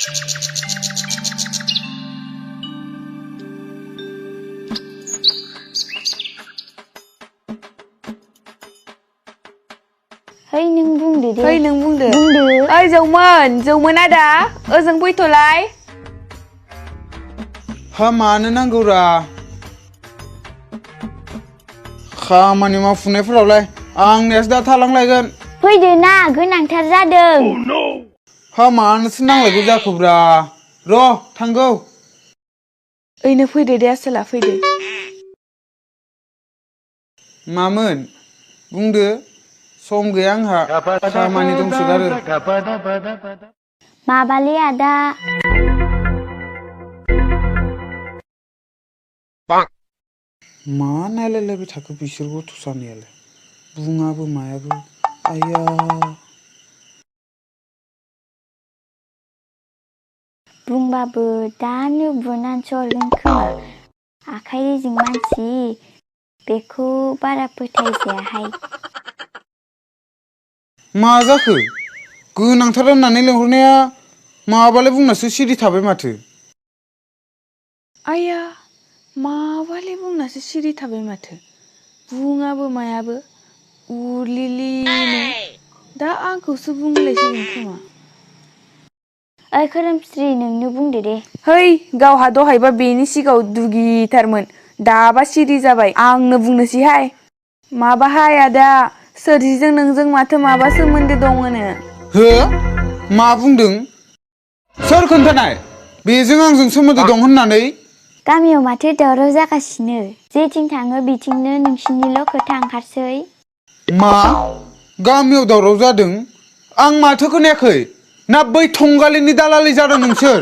Hei nung buंदो दे Hei nung buंदो buंदो Oi jौमोन आदा ओजों फैथ'लाय हा मानो नांगौरा खामानि मावफुनायफोरावलाय आंनियासो दा थालांलायगोन फैदो ना गोनांथार जादों हा मानोसो नांलायगौ जाखोब्रा र' थांगौ ओइनो फैदो दे आसोला फैदो मामोन बुंदो सम गैया आंहा खामानि दंसोगारो माबालै आदा मा नायलायलायबाय थाखो बिसोर गथ' सानैयालाय बुङाबो मायाबो आया बुंबाबो दानो बुनानैसो हरगोन खोमा आखाइ रेजें मानसि बेखौ बारा फोथायजायाहाय मा जाखो गोनांथार होननानै लेंहरनाया माबालाय बुंनासो सिरि थाबाय माथो आया माबाले बुंनासो सिरि थाबाय माथो बुङाबो मायाबो उरलिलिनो दा आंखौसो बुंलायसिगोन खोमा ओइ खोरोमस्रि नोंनो बुंदो दे है गावहा दहायबा बेनि सिगाङाव दुगिथारमोन दाबा सिरि जाबाय आंनो बुंनोसैहाय माबाहाय आदा सोरजिजों नोंजों माथो माबा सोमोन्दो दङनो हो मा बुंदों सोर खोन्थानाय बेजों आंजों सोमोन्दो दं होननानै गामियाव माथो दावराव जागासिनो जेथिं थाङो बिथिंनो नोंसिनिल' खोथा ओंखारसै मा गामियाव दावराव जादों आं माथो खोनायाखै ना बै थंगालिनि दालालि जादों नोंसोर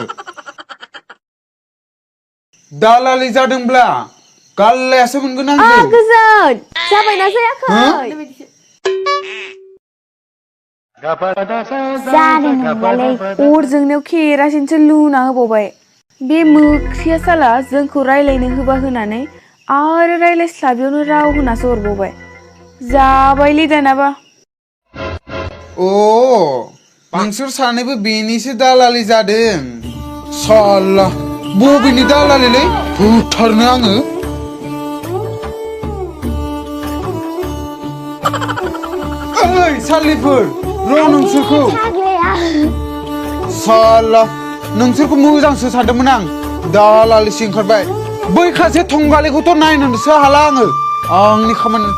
दालालि जादोंब्ला गाल्लायासो मोनगोन आंजों गोजोन जाबायना जायाखै जादों नंलालै अर जोंनायाव केरासिनसो लुना होबावबाय बे मोख्रिया साला जोंखौ रायलायनो होबा होनानै आरो रायलायस्लाबियावनो राव होनासो हरबावबाय जाबायलै दानाबा अ नोंसोर सानैबो बेनिसो दालालि जादों साला बबेनि दालालिलै होथारनो आङो ओइ सालिफोर र' नोंसोरखौ साला नोंसोरखौ मोजांसो सानदोंमोन आं दालालिसो ओंखारबाय बै खासे थंगालिखौथ' नायनोसो हाला आङो आंनि खामानि